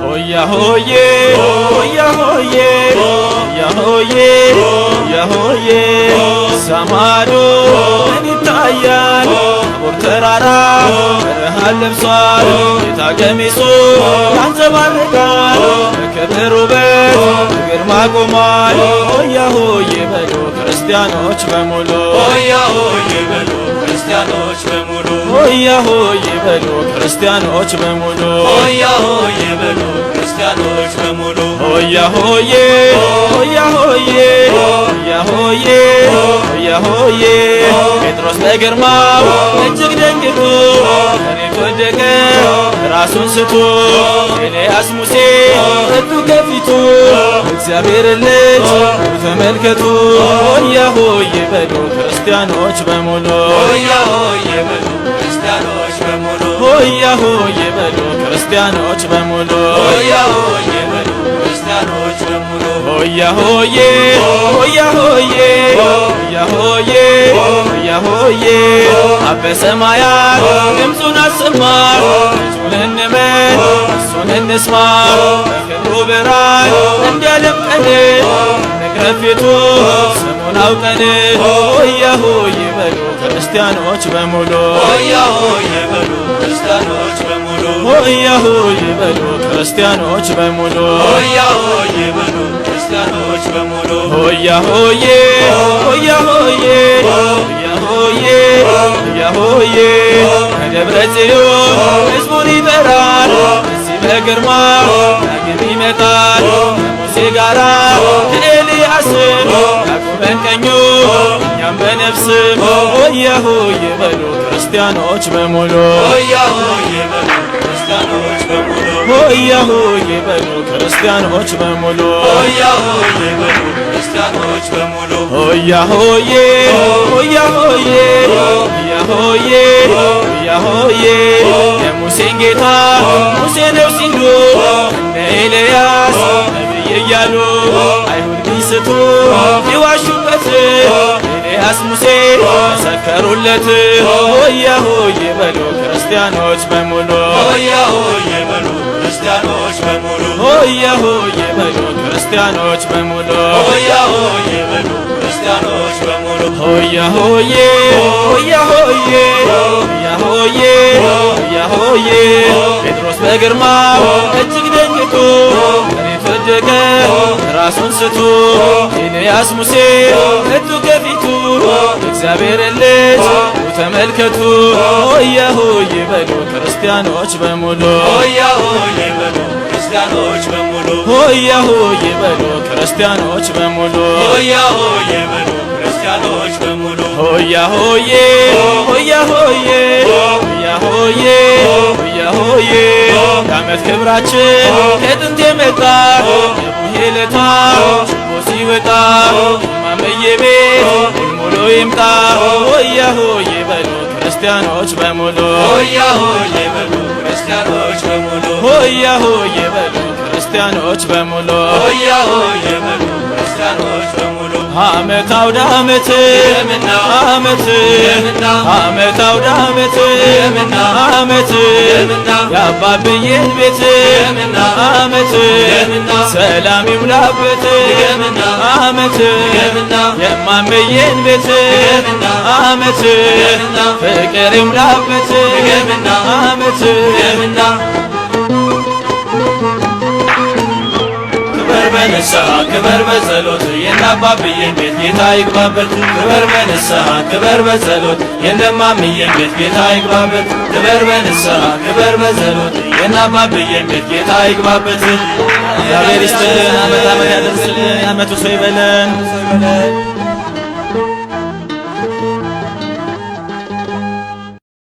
ሆያ ሆዬ፣ ሆያ ሆዬ፣ ሆያ ሆዬ፣ ሆያ ሆዬ፣ ሰማዶ ምን ይታያል? ታቦር ተራራ ብርሃን ለብሷል። ጌታ ቀሚሱ ያንጸባርቃል። በክብር ውበት በግርማ ቆሟል። ሆያ ሆዬ በሉ ክርስቲያኖች በሙሉ። ሆያ ሆዬ በሉ ክርስቲያኖች በሙሉ። ሆያ ሆዬ በሉ ክርስቲያኖች በሙሉ። ሆያ ሆዬ በሉ ክርስቲያኖች በሙሉ። ሆያ ሆዬ፣ ሆያ ሆዬ፣ ሆያ ሆዬ፣ ሆያ ሆዬ። ጴጥሮስ በግርማው እጅግ ደንግጦ መሬት ወደቀ ራሱን ስቶ። ኤልያስ ሙሴ መጡ ከፊቱ፣ እግዚአብሔር ልጅ ተመልከቱ። ሆያ ሆዬ በሉ ክርስቲያኖች በሙሉ። ሆያ ሆዬ በሉ ክርስቲያኖች በሙሉ። ሆያ ሆዬ በሉ ክርስቲያኖች በሙሉ። ሆያ ሆዬ በሉ ክርስቲያኖች በሙሉ። ሆያ ሆዬ፣ ሆያ ሆዬ፣ ሆያ ሆዬ፣ ሆያ ሆዬ። አብ በሰማያት ድምፁን አሰማ። ልጁን እንመን፣ እሱን እንስማ። በክብሩ ብርሃን እንዲያደምቀን እንቅረብ ፊቱ ስሙን አውቀን። ሆያ ሆዬ በሉ ክርስቲያኖች በሙሉ። ሆያ ሆዬ በሉ ክርስቲያኖች በሙሉ። ሆያ ሆዬ በሉ ክርስቲያኖች በሙሉ። ሆያ ሆዬ በሉ ክርስቲያኖች በሙሉ። ሆያ ሆዬ፣ ሆያ ሆዬ፣ ሆያ ሆዬ፣ ሆያ ሆዬ። ከደብረ ጽዮን ሕዝቡን ይጠራል። እዚህ በግርማ ዳግም ይመጣል። ከሙሴ ጋራ ከኤልያስ ያዕቆብን ቀኙ እኛም በነፍስም። ሆያ ሆዬ በሉ ክርስቲያኖች በሙሉ። ሆያ ሆዬ በሉ ክርስቲያኖች በሙሉ። ሆያ ሆዬ በሉ ክርስቲያኖች በሙሉ። ሆያ ሆዬ በሉ ክርስቲያኖች በሙሉ። ሆያ ሆዬ፣ ሆያ ሆዬ፣ ሆያ ሆዬ፣ ሆያ ሆዬ። የሙሴን ጌታ ሙሴ ነው ሲሉ፣ እነ ኤልያስ ነቢይ እያሉ አይሁድ ቢስቱ ቢዋሹበት፣ ኤልያስ ሙሴ መሰከሩለት። ሆያ ሆዬ በሉ ክርስቲያኖች በሙሉ። ሆያ ሆዬ በሉ ክርስቲያኖች በሙሉ። ሆያ ሆዬ በሉ ክርስቲያኖች በሙሉ። ሆያ ሆዬ በሉ ክርስቲያኖች በሙሉ። ሆያ ሆዬ፣ ሆያ ሆዬ፣ ሆያ ሆዬ፣ ሆያ ሆዬ። ጴጥሮስ በግርማው እጅግ ደንግጦ መሬት ወደቀ ራሱን ስቶ። ኤልያስ ሙሴ መጡ ከፊቱ፣ እግዚአብሔር ልጅ ተመልከቱ። ሆያ ሆዬ በሉ ክርስቲያኖች በሙሉ። ሆያ ሆዬ በሉ ክርስቲያኖች በሙሉ። ሆያ ሆዬ በሉ ክርስቲያኖች በሙሉ። ሆያ ሆዬ በሉ ክርስቲያኖች በሙሉ። ሆያ ሆዬ፣ ሆያ ሆዬ፣ ሆያ ሆዬ፣ ሆያ ሆዬ። የዓመት ክብራችን ከጥንት የመጣ የቡሄ ለታ ችቦ ሲወጣ ማመዬ ቤት ሙልሙሉ ይምጣ። ሆያ ሆዬ በሉ ክርስቲያኖች በሙሉ። ሆያ ሆዬ በሉ ክርስቲያኖች በሙሉ። ሆያ ሆዬ በሉ ክርስቲያኖች በሙሉ። ሆያ ሆዬ በሉ ክርስቲያኖች በሙሉ። ዓመት አውደ ዓመት፣ ዓመት፣ ዓመት አውደ ዓመት፣ ዓመት የአባብዬን ቤት፣ ዓመት ሰላም ይሙላበት፣ ዓመት የማመዬን ቤት፣ ዓመት ፍቅር ይሙላበት፣ ዓመት። ክበር በንስሐ፣ ክበር በጸሎት፣ የነአባብዬን ቤት ጌታ ይግባበት። ክበር በንስሐ፣ ክበር በጸሎት፣ የነማምዬን ቤት ጌታ ይግባበት። ክበር በንስሐ፣ ክበር በጸሎት፣ የነአባብዬን ቤት ጌታ ይግባበት። እግዚአብሔር ይስጥልን፣ ዓመት ዓመት ያደርስልን፣ የዓመቱ ሰው ይበለን።